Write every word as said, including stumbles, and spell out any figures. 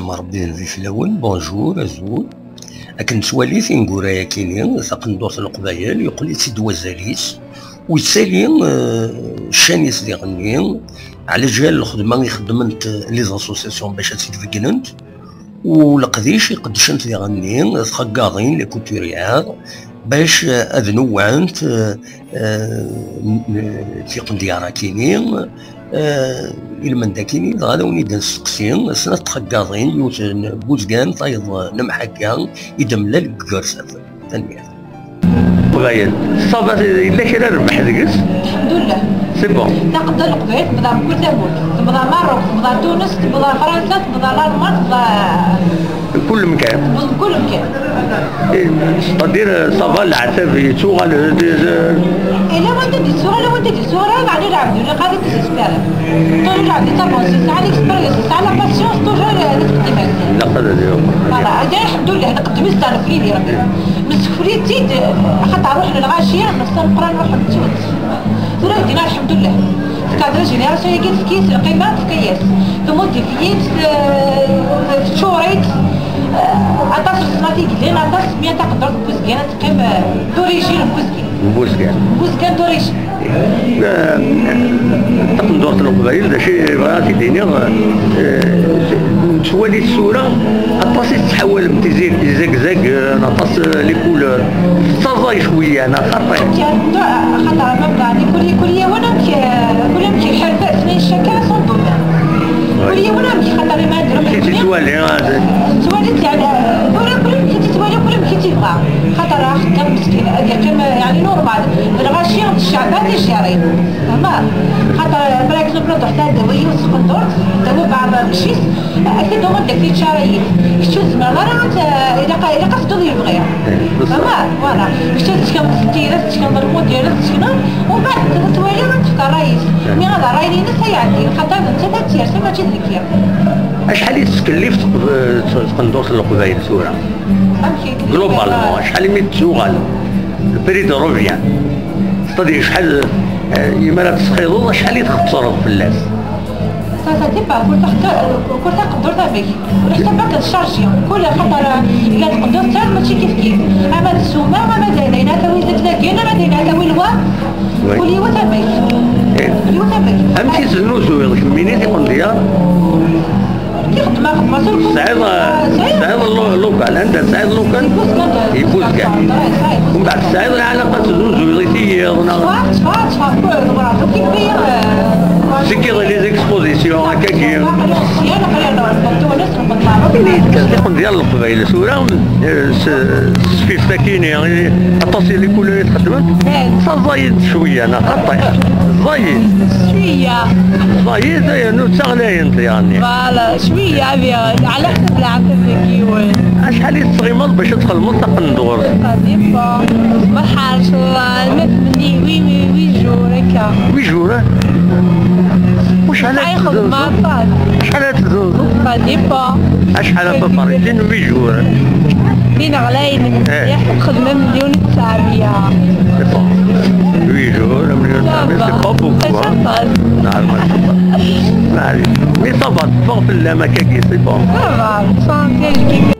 Ṛebbi d fell-awen, bonjour, azul. Akken nettwali tineggura-yakini, taqendurt n Leqbayel, yeqqel-itt-id wazal-is, u yettali, eh, ccan-is diɣenni, ɛla jal lxedma i xeddment les associations bac ad tt-id-beggnent, u leqdic iqeddcen diɣenni, txeggaḍin, les couturières, bac, eh, ad newwɛent, eh, eh, n-, n-, tiqendyar-akini, eh, ilmend-akini, dɣa ad awen-id-nesteqsi snat txeggaḍin, yiwet n Buzgan, tayeḍ n Mḥagga, i d-nemlal deg Ugarsaf. Tanemmirt. Leqbayel, ṣṣaba yella kra rrbeḥ deg-s? Alḥemdulillah. C'est bon. Taqendurt n Leqbayel tebḍa mkul tamurt. Tebḍa Maroc, tebḍa Tunes, tebḍa Fransa, tebḍa Lalman, tebḍa Mkul mkan. Mkul mkan. C'est-à-dire, ça va, leɛtab yettuɣal, euh, des, euh, Et là, wanda d-yettuɣal, wanda d-yettuɣal, ɛni lɛebd ur iqal i désespérer. Toujours lɛebd yettavansi, yesɛa l'expérience, yesɛa la patience, toujours, euh, ad teqdim. Laqad ad yuɣ. Voilà, agi, alḥemdulillah, nqeddem-it s lfrid i Rebbi. Nessefri-tt-id, axaṭer ruḥen lɣaci, nessa Meqqran ruḥen ttun. Tura dina, alḥemdulillah. Tefka-d la génération-agi, tefka-yas lqima, tefka-yas. Temmudif-iyi-tt, eh, teččur-itt, eh, aṭas n ṣṣenɛat i yellan, aṭas mi taqendurt n Buzgan ad teqqim, eh, d'origine n Buzgan. N Buzgan. N Buzgan d'origine. Eh, taqendurt n Leqbayel, d acu i bɣiɣ ad t-id-iniɣ, eh, nettwali tura, aṭas i tettḥawalem tizig-, tizegzag, eh, aṭas, eh, les couleurs. Tettaẓay cwiya, neɣ xaṭi? Xaṭer, xaṭer, baba, kul, kul yiwen amek, kul amek iḥerfed, ma yecca kan son domaine. Kul yiwen amek, xaṭer, ma d-, amek i tt-yettwali, ah, d-, tettwali-tt, yeɛni, tura kul amek i tt-yettwali, kul amek i tt-yebɣa. Xaṭer, axeddam meskin, ad yeqqim, yeɛni, normal. D lɣaci, d cceɛban, d ijerrin. Fehmeḍ? Xaṭer, par exemple, ad ruḥ ad d-tawi yiwet tqendurt, d-tawi beɛḍ lqecc-is, Akid uɣen-d akid ččara-yi. Kečč ur tzemreḍ ara ad t-, ilaq, ilaq ad tedduḍ yebɣi. Fehmeḍ? Voilà. Kečč ad tettkeḍ s tira, ad tettkeḍ lmudira, ad tettkeḍ, u mbeɛd ad twaliḍ ad tefka ṛṛay-is. Mi ad ṛṛay-ines ad iɛeddi, xaṭer d nettat ad tt-yersen, mačči d nekki. Acḥal i tettkellift tqendurt n Leqbayel tura? Amek i globalement, acḥal imi d-tuɣal? Le prix de revient. C'est-à-dire, acḥal, eh, imi ara tesxiḍeḍ, acḥal i txeṣreḍ fell-as? Ça, ça dépend. Kul taxeddurt, kul taqendurt amek. Ḥsab akken tcharji. Kul xaṭer, eh, yella taqendurt kan mačči kif kif. Ama d ssuma, ama d, d ayen ara tawi zedzagen, ama d ayen ara tawi lwa. Oui. Kul yiwet amek. Eh. Kul yiwet amek. Amek i tesnuzuyeḍ kemmini tiqendyar? Kif xeddmeɣ, xeddmeɣ s lkul. Tesɛiḍ, ah, sɛiɣ. Tesɛiḍ lo-, local, anda tesɛiḍ local? Yebuzgan. Yebuzgan. Sɛiɣ. Umbeɛd tesɛiḍ lɛalaqa tesnuzuyeḍ i tiyiḍ, neɣ? Tteffeɣ, tteffeɣ, tteffeɣ, tteffeɣ, ur ɛad ur k-yebbi, eh, Ttekkiḍ i les expositions, akkagi. Aql-i sya, aql-i nruḥ Tunes, nruḥ Maroc. Ini-d kan, tiqendyar n Leqbayel tura, eh, s, s tesfift akini, eh, aṭas n les couleurs i txeddmem. Ẓẓayent cwiya, neɣ xaṭi? Ẓẓayent. Cwiya. Ẓẓayent, yernu ttaɣlayent, yeɛni. Voilà, cwiya, ɛla ḥsab leɛtab deg yiwen. Acḥal i tettɣimeḍ bac ad txedmeḍ taqendurt? Ça dépend. Ma ḥerceḍ, ma tmenni, oui, oui, oui, jour, akka. Huit jours, eh? Wacḥal ad tezzuzeḍ? Acḥal ad tezzuzeḍ? Ça dépend. Acḥal a papa, tin huit jours? Tin ɣlayen mliḥ, txedmem million u tesɛemya. C'est pas. Huit jours, un million cinq cents, c'est pas beaucoup, hein? Normal, c'est pas. Mais ça va, teffeɣ fell-am akkagi, c'est bon. Ça va, l'essentiel.